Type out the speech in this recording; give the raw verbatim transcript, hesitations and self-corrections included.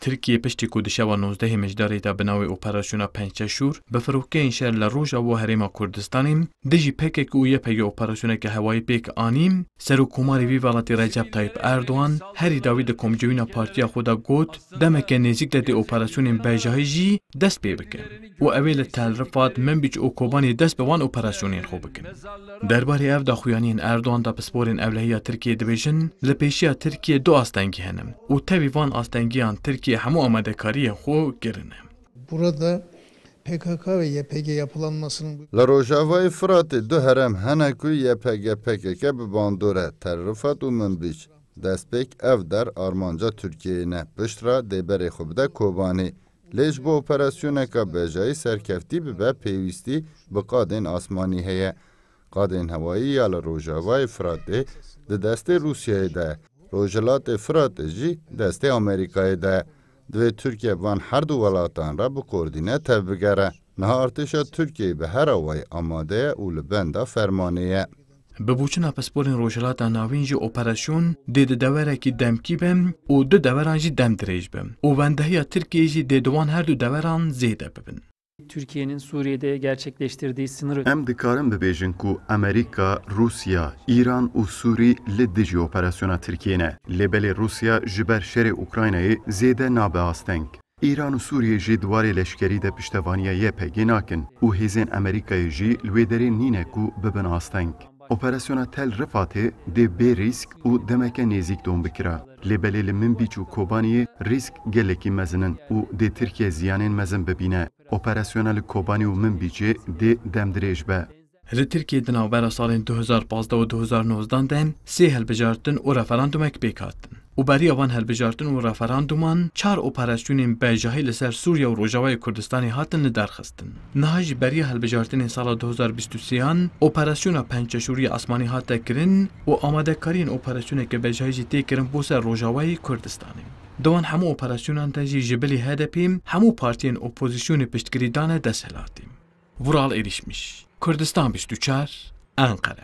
Tirkiye piştî ku di şeva nozdehê Mijdarê de bi navê Operasyona Pençeşûr bi firokeyên şer li rojava herêma Kurdistanê dijî P K K û Y P G operasyoneke hewayî pêk anî, Serokkomarê vî welatî Recep Tayyip Erdogan herî dawî di komcivîna partiya xwe de got, demeke nêzîk de dê operasyonên bejahî jî dest pê bikin û ew ê li Tel Rifat, Minbîc û Kobanê dest bi wan operasyonên xwe bikin. Derbarê ev daxuyaniyên Erdogan de pisporên ewlehiya Tirkiyê dibêjin, li pêşiya Tirkiyê du astengî hene û tevî van astengiyan Tirkiye hemû amadekariyên xwe kirine. Burada P K K ve Y P G yapılanmasının Li Rojavayê Firatê du herêm hene ku Y P G P K K bi bandor e, Tel Rifat û Minbîc. Destpêk ev der armanca Tirkiyeyê ne, piştre dê berê xwe bide Kobanê. Lê ji bo operasyoneka bejayî serkeftî bibe, pêwîstî bi qadên asmanî heye. Qadên hewayî ya li Rojavayê Firatê di destê Rûsyayê de ye. Rojhilatê Firatê jî destê Amerîkayê de ye. Divê Tirkiye van her du welatan re bi koordîne tevbigere. Niha artêşa Tirkiyeyê bi her awayî amade ye û li benda fermanê ye. Bi boçûna pisporên Rojhilata Navîn jî operasyon dê di deverekî demkî be û di deveran jî dem dirêj be û wendehiya Tirkiyeyê jî dê di wan her du deveran zêde bibin. Türkiye'nin Suriye'de gerçekleştirdiği sınır Em dikarin bibêjin ku Amerîka, Rûsya, Îran û Sûrî li dijî operasyona Tirkiyê ne. Lê belê Rûsya ji ber şerê Ukraynayê zêde nabe asteng. Îran û Sûriyê jî di warê leşkerî de piştevaniya Y P G nakin û hêzên Amerîkayê jî li wê derê nîne ku bibin asteng. Operasyona Tel Rifatê dê bê rîsk û demeke nêzîk dom bikira. Lê belê li Minbîc û Kobaniyê rîsk gelekî mezin in û dê Tirkiye ziyanên mezin bibîne. Operasyona li Kobanî û Minbîcê dê demdirêj be. Li Tirkiyê di navbera salên du hezar pazdeh û du hezar nozdan de sê hilbijartin û referandumek pêk hatin û beriya van hilbijartin û referanduman çar operasyonên bejahî li ser Sûriye û Rojavayê Kurdistanê hatin li dar xistin. Niha jî beriya hilbijartinên sala du hezar bîst û sêyan operasyona pençeşûrî asmanî hate kirin û amadekariyên operasyoneke bejahî jî tê kirin bo ser Rojavayê Kurdistanê. Di wan hemû operasyonan de jî ji bilî H D P hemû partiyên opozîsyonê piştgirî dane desthilatê. Vural Erişmiş, Kurdistan bîst û çar, Enqere.